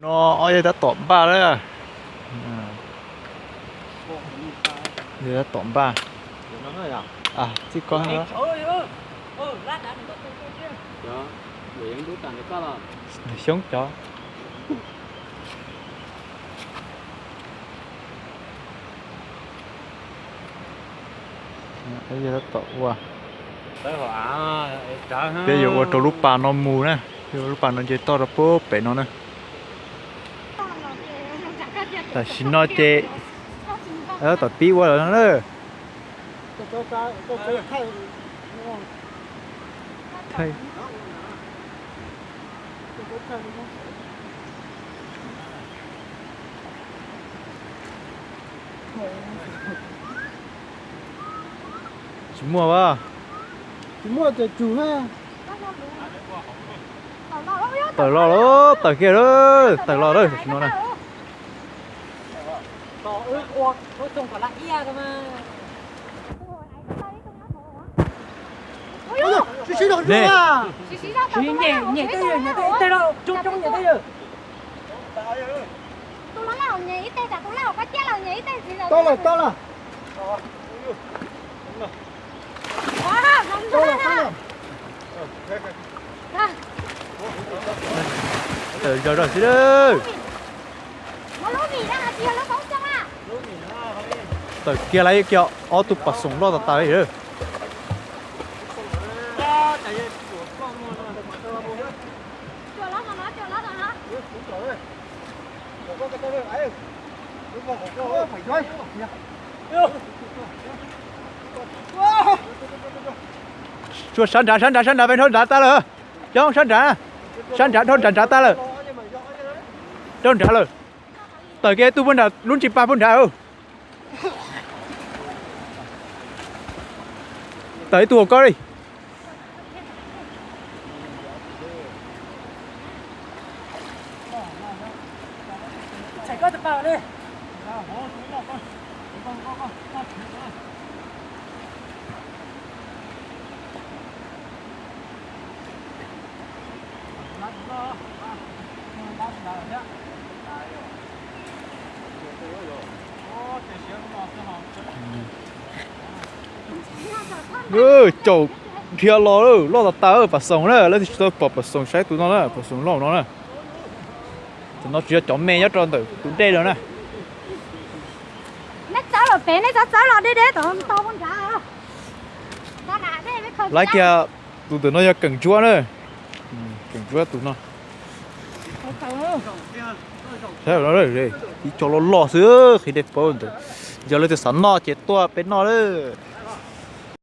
No ob yawg tab tom npaj lawm. Yawg tab tom npaj. Txij ko xyoob cov. Yawg tab tom ua. Peb yuav ua rau lub pas no mus na. Peb ua lub pas no nce toj rau pem no na. Tam sim no ces tab tom pib ua lawm no na. Tsis muaj a. Tsis muaj ces tsum na. Tawm los lawm, tawm kiag lawm, tawm los lawm no na. Tau lawm, tau lawm. Tawm zog zog xwb lawm. Tawm kiag lawm kiag, ob tug pas xoom loj tas tas li. Tsuas sab nrad, sab nrad, sab nrad, peb dhau nrad tas lawm. Coob, sab nrad, sab nrad, dhau nrad nrad tas lawm. Dhau nrad lawm. Tawm kiag ib tug puag nrad, lub ntsis pag puag nrad. Tawm ib tug hauv ko li. Caum dhia los lawm, loj tas tas pas xoom na, leej twg tsis tau pom pas xoom saib tus no na, pas xoom loj no na. Tus no tsis yog cov me nyob rau ntawm tus dej no na. Nej txawb los pem, nej txawb txawb los deb deb tom tau nrad. Laiv kiag tus ntawm no yog keem ntsuab na. Keem ntsuab tus no. Saib no, ib co loj loj xwb, qhib dej paub ntawd. Yog leej twg xav noj ces tuaj peb noj lawm.